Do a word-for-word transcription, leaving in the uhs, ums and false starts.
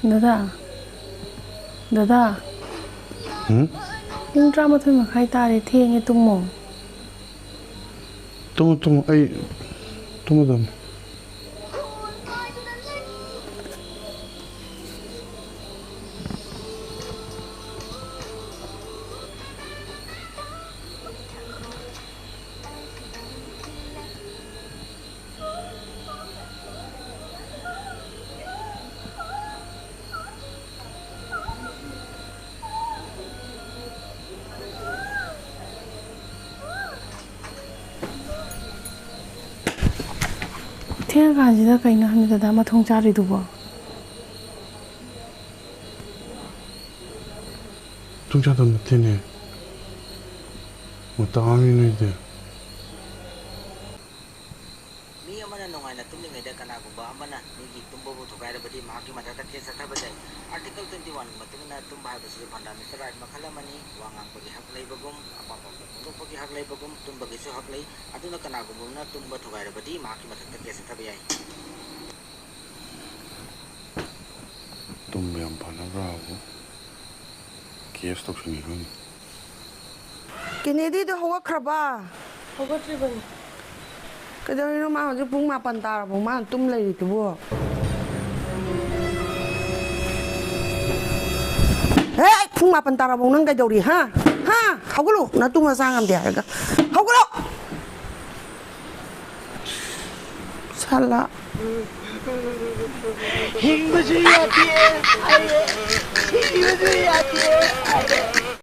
ꯗꯗꯥ, ꯗꯗꯥ, ꯎꯝ? ꯄꯨꯡ ꯇꯔꯥꯃꯥꯊꯣꯏ ꯃꯈꯥꯏ ꯇꯥꯔꯦ, ꯊꯦꯡꯉꯦ, ꯇꯨꯝꯃꯣ꯫ ꯇꯨꯝꯃꯣ, ꯇꯨꯝꯃꯣ, ꯑꯩ ꯇꯨꯝꯃꯗꯝꯅꯤ꯫ ꯊꯦꯡꯉꯀꯥꯟꯁꯤꯗ ꯀꯩꯅꯣ ꯍꯥꯏꯕꯅꯤꯗ, ꯗꯗꯥ ꯃꯊꯣꯡ ꯆꯥꯔꯤꯗꯨꯕꯣ? ꯃꯊꯣꯡ ꯆꯥꯗꯕ ꯅꯠꯇꯦꯅꯦ꯫ ꯃꯇꯥ ꯑꯃꯅꯤ ꯅꯣꯏꯗꯤ꯫ ꯃꯤ ꯑꯃꯅ ꯅꯨꯡꯉꯥꯏꯅ ꯇꯨꯝꯂꯤꯉꯩꯗ ꯀꯅꯥꯒꯨꯝꯕ ꯑꯃꯅ ꯃꯤꯒꯤ ꯇꯨꯝꯕꯕꯨ ꯊꯨꯒꯥꯏꯔꯕꯗꯤ ꯃꯍꯥꯛꯀꯤ ꯃꯊꯛꯇ ꯀꯦꯁ ꯆꯠꯊꯕ ꯌꯥꯏ꯫ ꯑꯥꯔꯇꯤꯀꯜ ꯇ꯭ꯋꯦꯟꯇꯤ ꯋꯥꯟꯒꯤ ꯃꯇꯨꯡ ꯏꯟꯅ ꯇꯨꯝꯕ ꯍꯥꯏꯕꯁꯤꯁꯨ ꯐꯟꯗꯥꯃꯦꯟꯇꯦꯜ ꯔꯥꯏꯠ ꯃꯈꯜ ꯑꯃꯅꯤ꯫ ꯋꯥ ꯉꯥꯡꯕꯒꯤ ꯍꯛ ꯂꯩꯕꯒꯨꯝ, ꯑꯄꯥꯝꯕ ꯐꯣꯡꯗꯣꯛꯄꯒꯤ ꯍꯛ ꯂꯩꯕꯒꯨꯝ, ꯇꯨꯝꯕꯒꯤꯁꯨ ꯍꯛ ꯂꯩ꯫ ꯑꯗꯨꯅ ꯀꯅꯥꯒꯨꯝꯕ ꯑꯃꯅ ꯇꯨꯝꯕ ꯊꯨꯒꯥꯏꯔꯕꯗꯤ ꯃꯍꯥꯛꯀꯤ ꯃꯊꯛꯇ ꯀꯦꯁ ꯆꯠꯊꯕ ꯌꯥꯏ꯫ ꯇꯨꯝꯕ ꯌꯥꯝ ꯐꯅꯕ꯭ꯔꯥꯕꯨ ꯀꯦꯁ ꯇꯧꯁꯟꯈꯤꯗꯣꯏꯅꯤ꯫ ꯀꯦꯅꯦꯗꯤꯗꯣ ꯍꯧꯒꯠꯈ꯭ꯔꯕ? ꯍꯧꯒꯠꯇ꯭ꯔꯤꯕꯅꯤ꯫ ꯀꯩꯗꯧꯔꯤꯅꯣ ꯃꯥ ꯍꯧꯖꯤꯛ ꯄꯨꯡ ꯃꯥꯄꯟ ꯇꯥꯔꯕꯣ ꯃꯥꯅ ꯇꯨꯝ ꯂꯩꯔꯤꯗꯨꯕꯨ? ꯍꯦ! ꯄꯨꯡ ꯃꯥꯄꯟ ꯇꯥꯔꯕꯣ ꯅꯪ ꯀꯩꯗꯧꯔꯤ, ꯍꯥ? ꯍꯥ? ꯍꯧꯒꯠꯂꯣ! ꯅꯇꯨ ꯃꯆꯥ ꯉꯝꯗꯦ ꯍꯥꯏꯔꯒ꯫ ꯍꯧꯒꯠꯂꯣ! ꯁꯥꯂꯥ꯫ ꯍꯤꯡꯕꯁꯨ ꯌꯥꯗꯦ, ꯁꯤꯕꯁꯨ ꯌꯥꯗꯦ꯫